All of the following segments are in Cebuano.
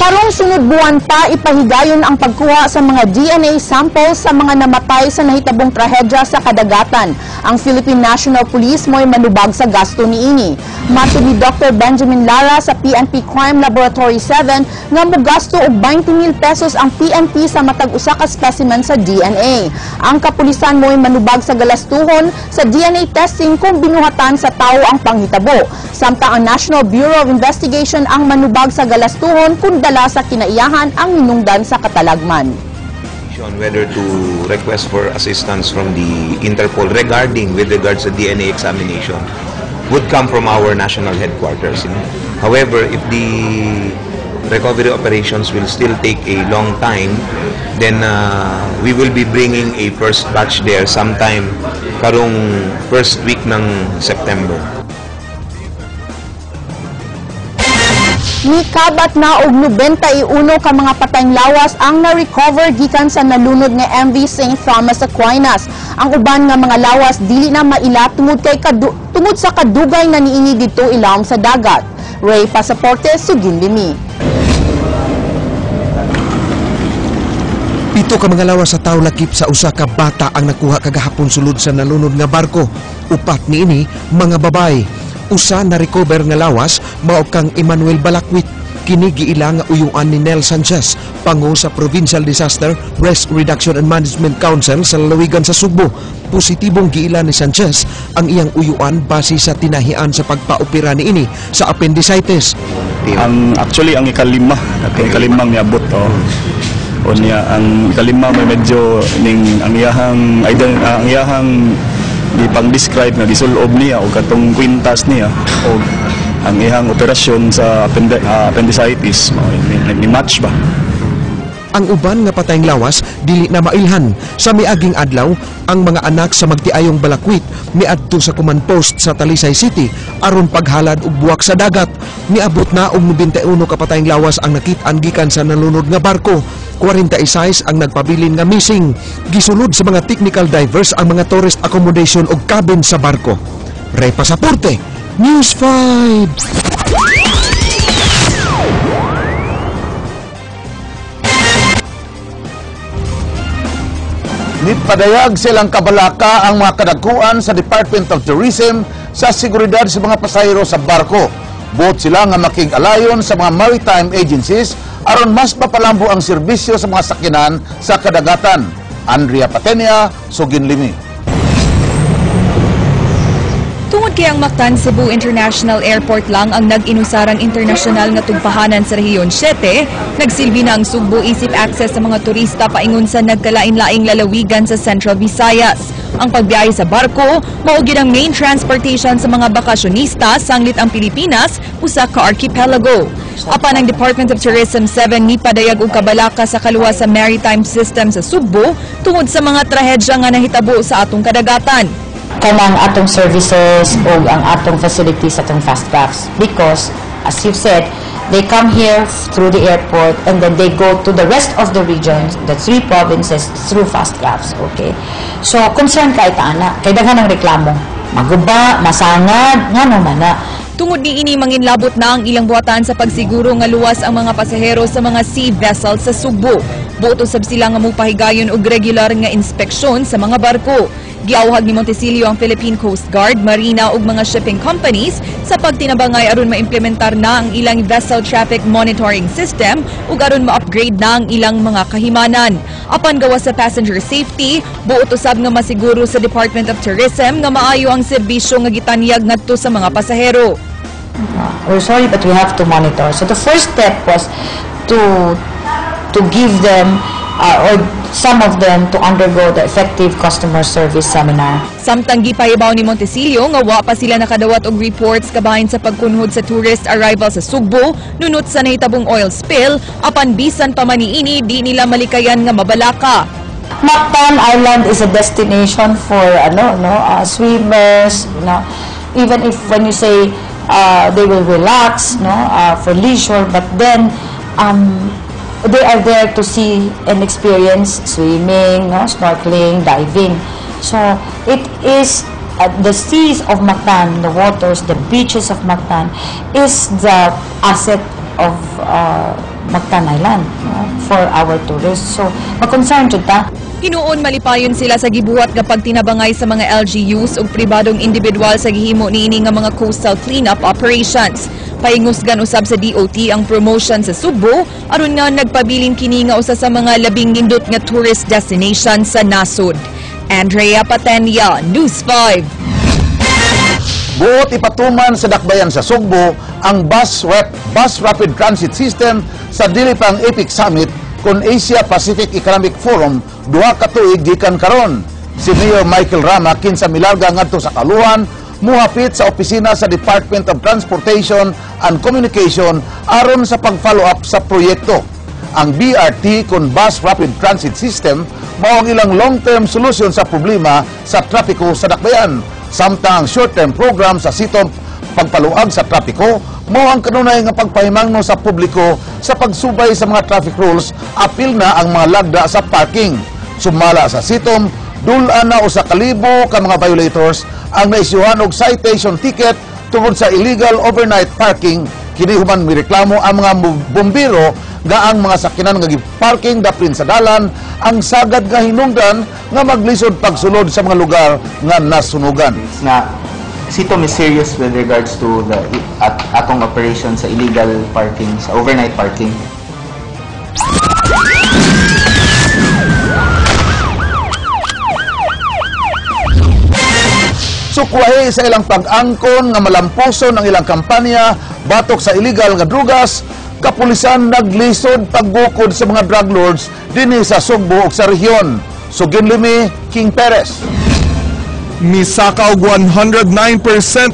Karong sunod buwan pa ipahigayon ang pagkuha sa mga DNA samples sa mga namatay sa nahitabong trahedya sa kadagatan. Ang Philippine National Police mo'y manubag sa gasto niini. Matod ni Dr. Benjamin Lara sa PNP Crime Laboratory 7 nga mogasto og 20,000 pesos ang PNP sa matag usa ka specimen sa DNA. Ang kapulisan mo'y manubag sa galastuhon sa DNA testing kung binuhatan sa tawo ang panghitabo. Samtang ang National Bureau of Investigation ang manubag sa galastuhon kung dala sa kinaiyahan ang hinungdan sa katalagman. On whether to request for assistance from the Interpol regarding with regards to DNA examination would come from our national headquarters. However, if the recovery operations will still take a long time, then we will be bringing a first batch there sometime karong first week ng September. Nikabat na og 91 ka mga patayng lawas ang na-recover gikan sa nalunod nga MV St. Thomas Aquinas. Ang uban nga mga lawas dili na maila tungod sa kadugay na niini didto ilawom sa dagat. Ray Pasaporte, Suginlimi. 7 ka mga lawas sa tawo lakip sa usa ka bata ang nakuha kagahapon sulod sa nalunod nga barko. 4 niini mga babae. Usa na recover nga lawas mao kang Emmanuel Balakwit. Kini giila nga uyuan ni Nel Sanchez, pango sa Provincial Disaster Risk Reduction and Management Council sa lalawigan sa Sugbo. Positibong giila ni Sanchez ang iyang uyuan base sa tinahian sa pagpaopera niini sa appendicitis. Ang actually ang ikalima, ang ikalimang niabot oh. O niya ang ikalima may medyo ning ang iyahang ang iyahang gipang-describe nga gisulob niya o katong kwintas niya o ang iyang operasyon sa appendicitis ni match ba. Ang uban nga patayng lawas dili na mailhan. Sa miaging adlaw, ang mga anak sa magtiayong Balakwit miadto sa command post sa Talisay City aron paghalad og buwak sa dagat. Miabot na og 91 ka patayng lawas ang nakit-an gikan sa nalunod nga barko. 46 ang nagpabilin nga missing. Gisulod sa mga technical divers ang mga tourist accommodation og cabin sa barko. Ray Pasaporte, News 5. Nipadayag silang kabalaka ang mga kadagkuan sa Department of Tourism sa seguridad sa mga pasahero sa barko. Buot sila nga makig-alayon sa mga maritime agencies aron mas mapalambo ang serbisyo sa mga sakyanan sa kadagatan. Andrea Patenia, Suginlimi. Tungod kay ang Mactan Cebu International Airport lang ang nag-inusarang internasyonal nga tugpahanan sa Rehiyon 7, nagsilbi na ang Sugbo isip access sa mga turista paingon sa nagkalain-laing lalawigan sa Central Visayas. Ang pagbiyahe sa barko, mao gyud ang main transportation sa mga bakasyonista sanglit ang Pilipinas usa ka archipelago. Apan ang Department of Tourism 7 nipadayag og kabalaka sa kaluwas sa maritime system sa Sugbo tungod sa mga trahedya nga nahitabo sa atong kadagatan. Kanang atong services o ang atong facilities, atong fast crafts, because as you've said, they come here through the airport and then they go to the rest of the regions, the 3 provinces, through fast crafts. Okay, so concern kay ta ana kay daghan ang reklamo, maguba, masangad, ngano man na. Tungod niini manginlabot na ang ilang buhatan sa pagsiguro nga luwas ang mga pasahero sa mga sea vessels sa Sugbo. Buot usab sila nga mopahigayon og regular nga inspeksyon sa mga barko. Giawhag ni Montecillo ang Philippine Coast Guard, Marina ug mga shipping companies sa pagtinabangay aron maimplementar na ang ilang vessel traffic monitoring system ug aron ma-upgrade na ang ilang mga kahimanan. Apan gawas sa passenger safety, buot usab nga masiguro sa Department of Tourism nga maayo ang serbisyo nga gitanyag ngadto sa mga pasahero. We're sorry, but we have to monitor. So the first step was to give them or some of them to undergo the effective customer service seminar. Samtang gipahibaw ni Montecillo nga wa pa sila nakadawat og reports kabahin sa pagkunhod sa tourist arrival sa Sugbo nunot sa nahitabong oil spill, apan bisan pa man niini di nila malikayan nga mabalaka. Mactan Island is a destination for swimmers, even if when you say they will relax, for leisure, but then they are there to see and experience swimming, snorkeling, diving. So it is the seas of Mactan, the waters, the beaches of Mactan is the asset of Mactan Island, no, for our tourists. So, ma-concern jud ta. Hinuon malipayon sila sa gibuhat nga pagtinabangay sa mga LGUs ug pribadong individual sa gihimo niini nga mga coastal cleanup operations. Pahingusgan usab sa DOT ang promotion sa Sugbo aron nga nagpabilin kini nga usa sa mga labing nindot nga tourist destination sa nasod. Andrea Patenia, News 5. Buot ipatuman sa dakbayan sa Sugbo ang Bus Rapid Transit System sa dili pang APEC Summit kon Asia Pacific Economic Forum 2 ka tuig gikan karon. Si Mayor Michael Rama, kinsa milarga ngadto sa Kaluhan, muhapit sa opisina sa Department of Transportation and Communication aron sa pag-follow up sa proyekto. Ang BRT kon Bus Rapid Transit System mao ang ilang long-term solution sa problema sa trapiko sa dakbayan. Samtang ang short-term program sa CITOM, pagpaluag sa trapiko, mao ang kanunay nga pagpahimangno sa publiko sa pagsubay sa mga traffic rules, apil na ang mga lagda sa parking. Sumala sa CITOM, dul-an na 1,000 ka mga violators ang naisyuhan og citation ticket tungod sa illegal overnight parking. Kini human mireklamo ang mga bumbero nga ang mga sakyanan nga gi-parking dapin sa dalan ang sagad nga hinungdan nga maglisod pagsulod sa mga lugar nga nasunugan. Nga CITOM is serious with regards to the atong operation sa illegal parking, sa overnight parking. Sukwahi sa ilang pag-angkon nga malampuson ang ilang kampanya batok sa illegal nga drugas, kapulisan naglisod pagbukod sa mga drug lords dinhi sa Sugbo ug sa rehiyon. Sugin limi, King Perez. Misaka og 109%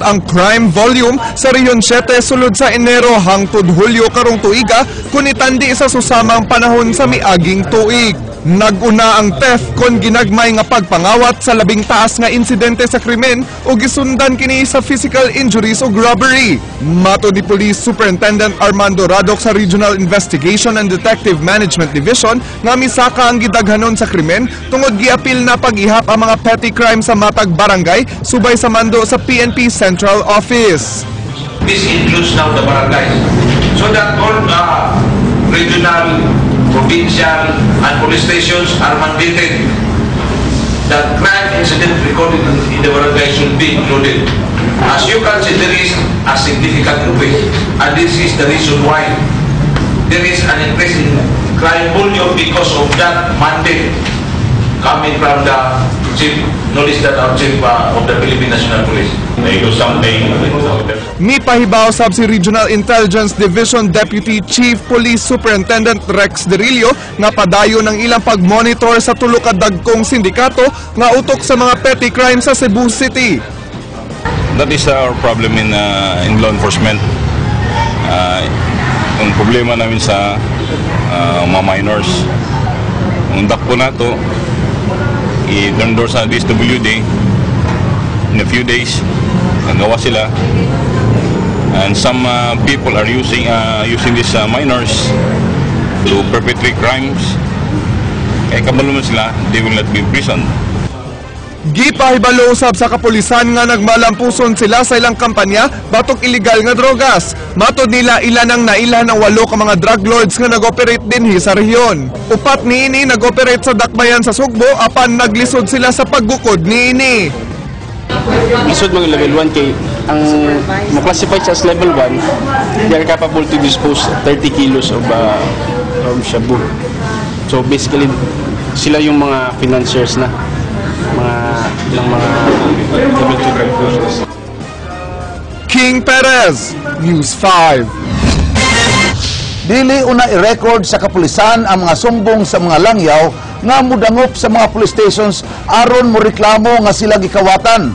ang crime volume sa Region 7 sulod sa Enero hangtod Hulyo karong tuiga kun itandi sa susamang panahon sa miaging tuig. Nag-una ang theft kon ginagmay nga pagpangawat sa labing taas nga insidente sa krimen ug gisundan kini sa physical injuries ug robbery. Matod ni Police Superintendent Armando Radok sa Regional Investigation and Detective Management Division nga misaka ang gidaghanon sa krimen tungod giapil na pag-ihap ang mga petty crime sa matag barangay subay sa mando sa PNP Central Office. This includes now the barangays. So that all regional, provincial, and police stations are mandated that crime incident recorded in the barangay should be included. As you can see, there is a significant increase. And this is the reason why there is an increase in crime volume, because of that mandate coming from the chief, knowledge that our chief of the Philippine National Police. They do something. Mipahibaw sab si Regional Intelligence Division Deputy Chief Police Superintendent Rex Derillo nga padayon ang ilang pag-monitor sa tulo ka dagkong sindikato nga utok sa mga petty crime sa Cebu City. That is our problem in law enforcement. Ang problema namin sa mga minors. Ang dakpo nato, i-endorse sa DSWD in a few days, nagawa sila. And some people are using these minors to perpetrate crimes. Kaya kabalo man sila, they will not be imprisoned. Gipahibalo usab sa kapulisan nga nagmalampuson sila sa ilang kampanya batok illegal nga drogas. Matod nila, ilan ang nailhan ang walo ka mga drug lords nga nag-operate dinhi sa rehiyon. Upat niini nag-operate sa dakbayan sa Sugbo apan naglisod sila sa paggukod niini. Lisod mga level 1 kay ang ma-classify siya as level 1, they are capable to dispose 30 kilos of shabu. So basically, sila yung mga financiers na mga ng mga level 2 drug users. King Perez, News 5. Dili una i-record sa kapulisan ang mga sumbong sa mga langyaw nga mudangop sa mga police stations aron mo reklamo nga sila gikawatan.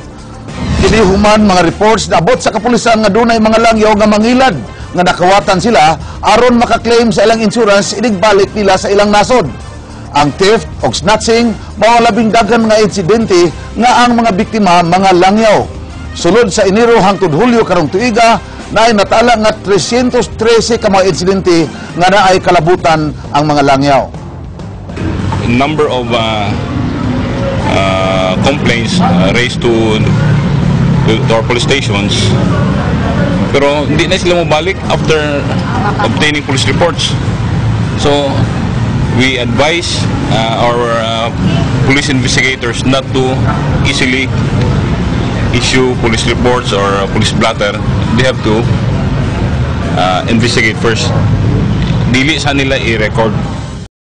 Kini human mga reports naabot sa kapulisan nga dunay mga langyaw nga mangilad nga nakawatan sila aron makaklaim sa ilang insurance inigbalik nila sa ilang nasod. Ang theft o snatching mao labing daghan mga insidente nga ang mga biktima mga langyaw. Sulod sa Enero hangtod Hulyo karong tuiga, naay natala nga 313 ka mga insidente nga naay kalabutan ang mga langyaw. Number of complaints raised to our police stations Pero hindi na sila mobalik after obtaining police reports. So, we advise our police investigators not to easily issue police reports or police blotter. They have to investigate first. Dili sa nila i-record.